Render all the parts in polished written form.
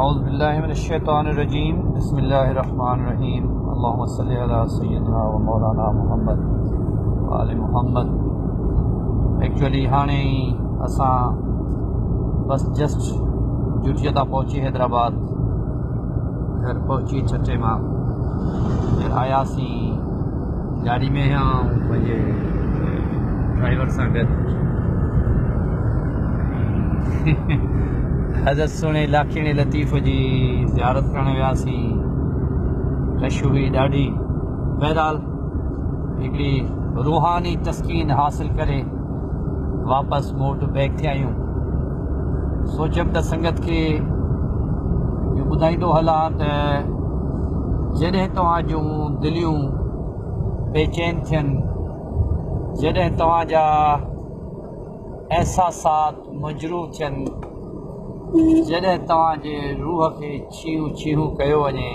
اعوذ بالله من الشيطان الرجيم بسم الله الرحمن الرحيم اللهم صل على سيدنا و مولانا محمد وآل محمد ايڪچوئلي هاڻي ئي اسان بس جسٽ ڊيوٽيء تان پهچي حيدرآباد گهر پهچي ٺٽي مان آياسين گاڏي ۾ آهيان پنهنجي ڊرائيور سان گڏ حضرت سهڻي لاکيڻي لطيف جي زيارت ڪرڻ وياسين رش هئي ڏاڍي بهرحال هڪڙي روحاني تسڪين حاصل ڪري واپس موٽ بيڪ ٿيا آهيون سوچيم ته سنگت کي اهو ٻڌائيندو هلان ته جڏهن توهان جون دليون بيچين ٿين، جڏهن توهان جا احساسات مجروح ٿين، جڏهن توهان جي روح کي ڇيهون ڇيهون ڪيو وڃي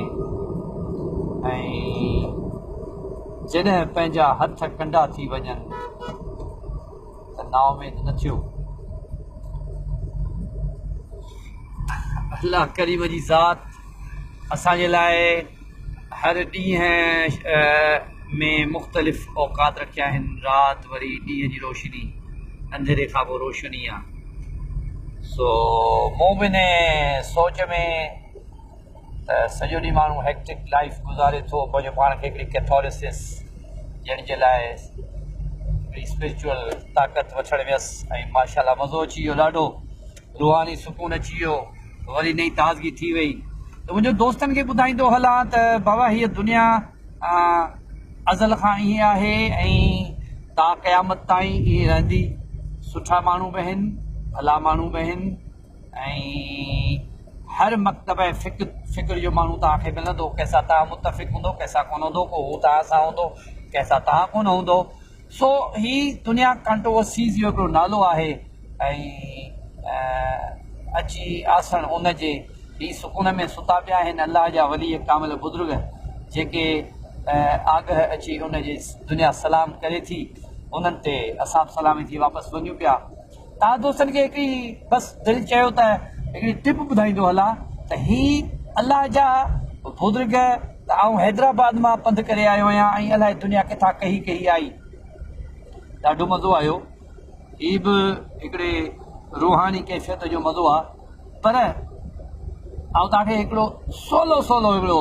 ۽ جڏهن پنهنجا هٿ ڪنڊا ٿي وڃن ته نااميد نه ٿيو. الله ڪريم جي ذات اسان جي لاء هر ڏينهن ۾ مختلف اوقات رکيا آهن رات وري ڏينهن جي روشني انڌيري کان پوء روشني آ سو مون به ان سوچ ۾ ته سڄو ڏينهن ماڻهو هيڪٽڪ لائف گذاري ٿو پنهنجو پاڻ کي هڪڙي ڪيٿارسس ڏيڻ جي لاء هڪڙي اسپرچوئل طاقت وٺڻ ويس ۽ ماشاء الله مزو اچي ويو ڏاڍو روحاني سڪون اچي ويو وري نئين تازگي ٿي وئي ته منهنجو دوستن کي ٻڌائيندو هلان ته بابا هيء دنيا ازل کان ائين آهي ۽ تا قيامت تائين ائين رهندي سٺا ماڻهو به آهن ڀلا ماڻهو به آهن ۽ هر مڪتبه فڪر فڪر جو ماڻهو توهان کي ملندو ڪنهن سان توهان متفق هوندو ڪنهن سان ڪونه هوندو ڪو هو توهان سان هوندو ڪنهن سان توهان ڪونه هوندو سو هي دنيا ڪنٽروورسيز جو هڪڙو نالو آهي ۽ اچي آسڻ ان جي هي سڪون ۾ ستا پيا آهن الله جا ولي ڪامل بزرگ جيڪي آگهه اچي ان جي دنيا سلام ڪري ٿي انهن تي اسان به سلامي ٿي واپس وڃون پيا توهان دوستن کي هڪڙي بس دل چيو ته هڪڙي ٽپ ٻڌائيندو هلان ته هي الله جا بزرگ ته آئون حيدرآباد مان پنڌ ڪري آيو آهيان ۽ الائي دنيا ڪٿان ڪهي ڪهي آئي. ڏاڍو مزو آيو. هي به هڪڙي روحاني ڪيفيت جو مزو آ پر آئون توهان کي هڪڙو سولو سولو هڪڙو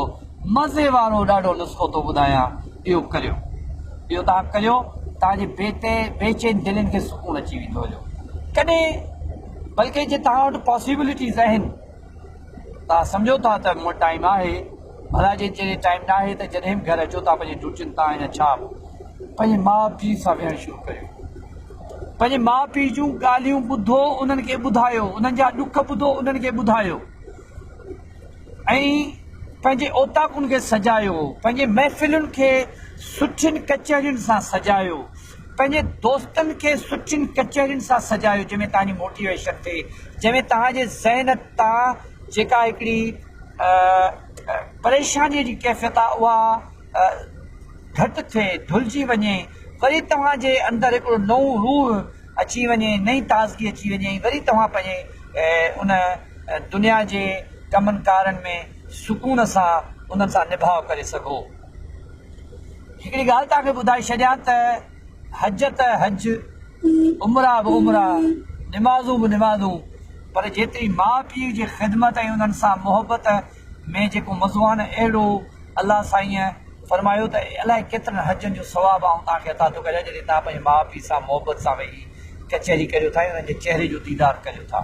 مزي وارو ڏاڍو نسخو ٿو ٻڌايان اهو ڪريو اهو توهان ڪريو توهان جي بيتي بيچين دلين کي سڪون اچي ويندو هليو ڪڏهن بلڪه جي توهان وٽ پاسيبلٽيز آهن توهان سمجهو ٿا ته مون وٽ ٽائيم آهي، ڀلا جي جڏهن ٽائيم نه آهي ته جڏهن به گهر اچو ٿا پنهنجي ڊيوٽين تان يا ڇا به پنهنجي ماء پيء سان ويهڻ شروع ڪريو. پنهنجي ماء پيء جون ڳالهيون ٻڌو انهن کي ٻڌايو، انهن جا ڏک ٻڌو انهن کي ٻڌايو ۽ پنهنجي اوطاقن کي سجايو، پنهنجي محفلن کي سٺين ڪچهرين سان سجايو. پنهنجي دوستن کي سٺين ڪچهرين سان سجايو جنهن ۾ توهان جي موٽيويشن ٿئي، جنهن ۾ توهان جي ذهن تان جيڪا هڪڙي پريشانيء جي ڪيفيت آهي اها گهٽ ٿئي، ڌلجي وڃي، وري توهان جي اندر هڪڙو نئون روح اچي وڃي، نئين تازگي اچي وڃي ۽ وري توهان پنهنجي ان دنيا جي ڪمن ڪارن ۾ سڪون سان انهن سان نڀاء ڪري سگهو. هڪڙي ڳالهه توهان کي ٻڌائي ڇڏيان ته حج ته حج، عمرا به عمرا، نمازون به نمازون پر جيتري ماء پيء جي خدمت ۽ انهن سان محبت ۾ جيڪو مزو آهي نه اهڙو الله سائينء فرمايو ته الائي ڪيترن حجن جو ثواب آئون توهان کي عطا ٿو ڪريان جڏهن توهان پنهنجي ماء پيء سان محبت سان ويهي ڪچهري ڪريو ٿا ۽ انهن جي چهري جو ديدار ڪريو ٿا.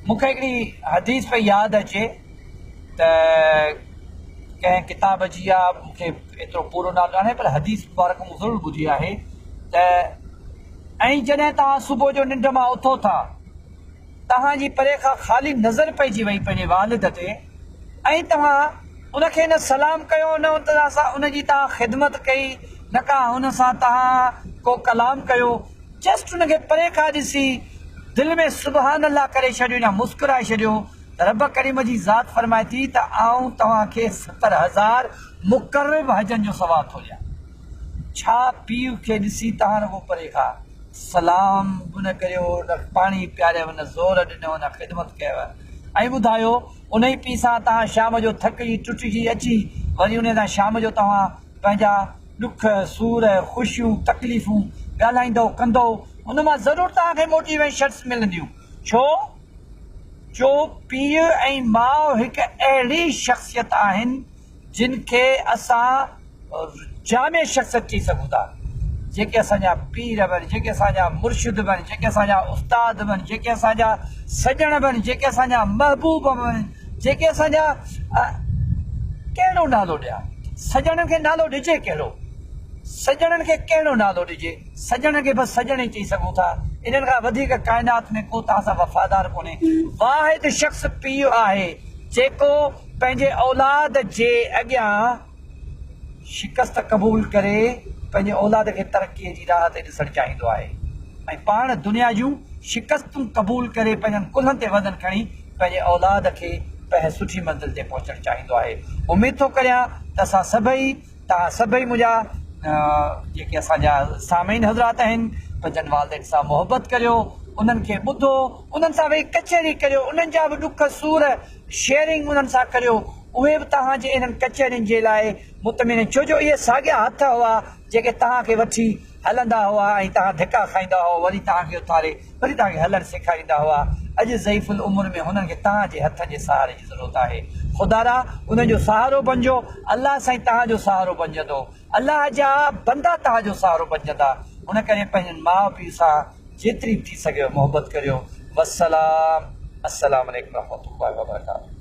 مون کي هڪڙي حديث پئي ياد اچي ته ڪنهن ڪتاب جي آ مون کي ايترو پورو نالو ناهي پر حديث مبارڪ مون ضرور ٻڌي آهي ته ۽ جڏهن توهان صبح جو ننڊ مان اٿو ٿا توهان جي پري کان خالي نظر پئجي وئي پنهنجي والد تي ۽ توهان ان کي نه سلام ڪيو نه ان سان ان جي توهان خدمت ڪئي نه ڪا هن سان توهان ڪو ڪلام ڪيو جسٽ ان کي پري کان ڏسي دل ۾ سبحان الله ڪري ڇڏيو يا مسڪرائي ڇڏيو ته رب ڪريم جي ذات فرمائي ٿي ته آئون توهان کي 70,000 مقرب حجن جو ثواب ٿو ڏيان. ڇا پيء کي ڏسي توهان رڳو پري کان سلام به نه ڪريو، نه پاڻي پياريو، نه زور ڏنو، نه خدمت ڪيو. ۽ ٻڌايو انهي پيء سان توهان شام جو ٿڪجي ٽٽجي اچي وري انهي سان شام جو توهان پنهنجا ڏک، سور، خوشيون، تڪليفون ڳالهائيندؤ ڪندؤ ان مان ضرور توهان کي موٽيويشنس ملنديون ڇو جو پيء ۽ ماء هڪ اهڙي شخصيت آهن جن کي اسان جامع شخصيت چئي سگهون ٿا، جيڪي اسان جا پير به آهن، جيڪي اسان جا مرشد به آهن، جيڪي اسان جا استاد به آهن، جيڪي اسان جا سڄڻ به آهن، جيڪي اسان جا محبوب به آهن، جيڪي اسان جا ڪهڙو نالو ڏيان، سڄڻن کي نالو ڏجي ڪهڙو، سڄڻن کي ڪهڙو نالو ڏجي، سڄڻن کي بس سڄڻ ئي چئي سگهون ٿا، انهن کان وڌيڪ ڪائنات ۾ ڪو توهان سان وفادار ڪونهي، واحد شخص پيء آهي جيڪو پنهنجي اولاد جي اڳيان شڪست قبول ڪري پنهنجي اولاد کي ترقي جي راهه تي ڏسڻ چاهيندو آهي ۽ پاڻ دنيا جون شڪستون قبول ڪري پنهنجن ڪلهن تي وزن کڻي پنهنجي اولاد کي پنهن سٺي منزل تي پهچڻ چاهيندو آهي. اميد ٿو ڪريان ته اسان سڀئي توهان سڀئي منهنجا جيڪي اسان جا سامعين حضرات آهن پنهنجن والدين سان محبت ڪريو انهن کي ٻڌو انهن سان ويهي ڪچهري ڪريو انهن جا به ڏک سور شيئرنگ انهن سان ڪريو اهي به توهان جي انهن ڪچهرين جي لاء مطمئن آهن ڇو جو اهي ساڳيا هٿ هئا جيڪي توهان کي وٺي هلندا هئا ۽ توهان ڌڪا کائيندا هئا وري توهان کي اٿاري وري توهان کي هلڻ سيکاريندا هئا اڄ ضعيف العمر ۾ هنن کي توهان جي هٿن جي سهاري جي ضرورت آهي خدارا انهن جو سهارو بنجو الله سائين توهان جو سهارو بنجندو الله جا بندا توهان جو سهارو بنجندا ان ڪري پنهنجن ماء پيء سان جيتري به ٿي سگهيو محبت ڪريو والسلام السلام عليڪم ورحمة الله وبرڪاته.